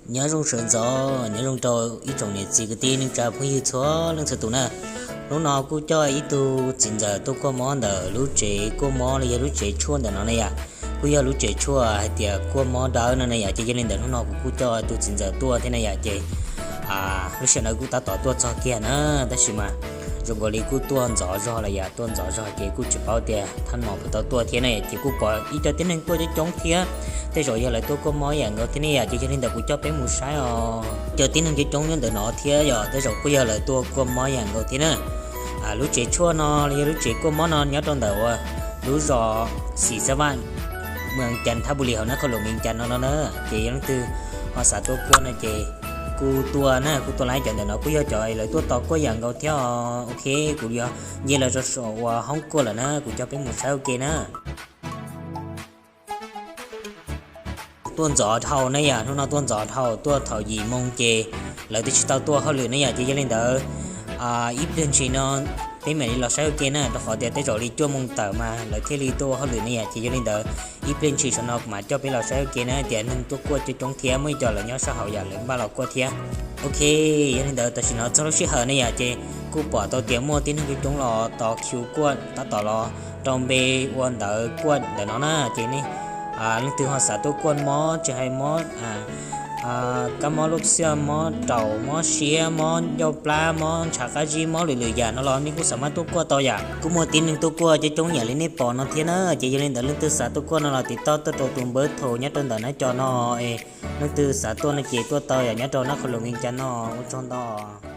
Nyob zoo sawv ntxov, nyob zoo rau ib tsoom niam txiv kwv tij neej tsa phooj ywg txhua leej txhua tus na. Hnub no kuj coj ib tug txiv ntxawm tuaj kuaj mob ntawm lub tsev kuaj mob los yog lub tsev tshuaj ntawm no na yom. Kuj yog lub tsev tshuaj hais tias kuaj mob dawb no na yom, ces yog li ntawd hnub no kuv kuj coj tus txiv ntxawm tuaj thiab na yom, ces lub sij hawm no kuj tab tom tuaj txog kiag na, tab sis mas zoo nkaus li kuj tuaj ntxov zog lawm yom, tuaj ntxov zog ces kuj tsis paub tias thaj no puas tau tuaj thiab na yom, ces kuj pom ib co tib neeg tuaj coob coob thiab, tej zaum yog lawv tuaj kuaj mob yam nkaus thiab ne yom, ces yog li ntawd kuv coj peb mus saib os. Cov tib neeg coob coob nyob ntawm no thiab yom, tej zaum kuj yog lawv tuaj kuaj mob yam nkaus thiab na. Lub tsev tshuaj no los yog lub tsev kuaj mob no nyob rau ntawm uas lub zos Xim Xab Vaj, moos Cas Thab Npu Lis hauv nab qhau lus Mees Cas no no na. Ces yog leej twg ho xav tuaj kuaj no ces kuj tuaj na, kuj tuaj laib, cov ntawm no kuj yog cov lawv tuaj tos kuaj yam nkaus thiab os. Ok, kuv yuav nce los rau saum uas hoob kuaj lawm na, kuv coj peb mus saib ua ke na. Tuaj ntxov dhau na yom, hnub no tuaj ntxov dhau, tuaj thaum yim moo ces lawv twb tsis tau tuaj hauj lwm ne yom, ces yog li ntawd ib pliag ntshis no peb mam li los saib ua ke na, rau qhov tias tej zaum li cuaj moo tawm mas lawv thiaj li tuaj ua hauj lwm ne yom, ces yog li ntawd ib pliag ntshis saum no kuv mam coj peb los saib ua ke na, tias neeg tuaj kuaj coob coob thiab, muaj ib co lawv nyob sab hauv yom, lawv npaj los kuaj thiab. Ok, yog li ntawd tam sim no txog lub sij hawm ne yom, ces kuj pom tau tias muaj tib neeg coob coob los tos khiu kuaj tab tom los rau npe ua ntawv kuaj ntawm no na, ces nej leej twg ho xav tuaj kuaj mob, tsis hais mob kab mob lub xiab, mob raum, mob siab, mob ncauj plab, mob ntshav qab zib, mob lwm lwm yam no los nej kuj xav mas tuaj kuaj tau yom. Kuj muaj tib neeg tuaj kuaj coob coob yam li nej pom no thiab na, ces yog li ntawd leej twg xav tuaj kuaj no los tiv toj tuaj rau tus npawb thaum nyob rau ntawm nab co no es leej twg xav tuaj no ces tuaj tau yom, nyob rau nab qhau lus Mees Cas no. Ua tsaug ntau.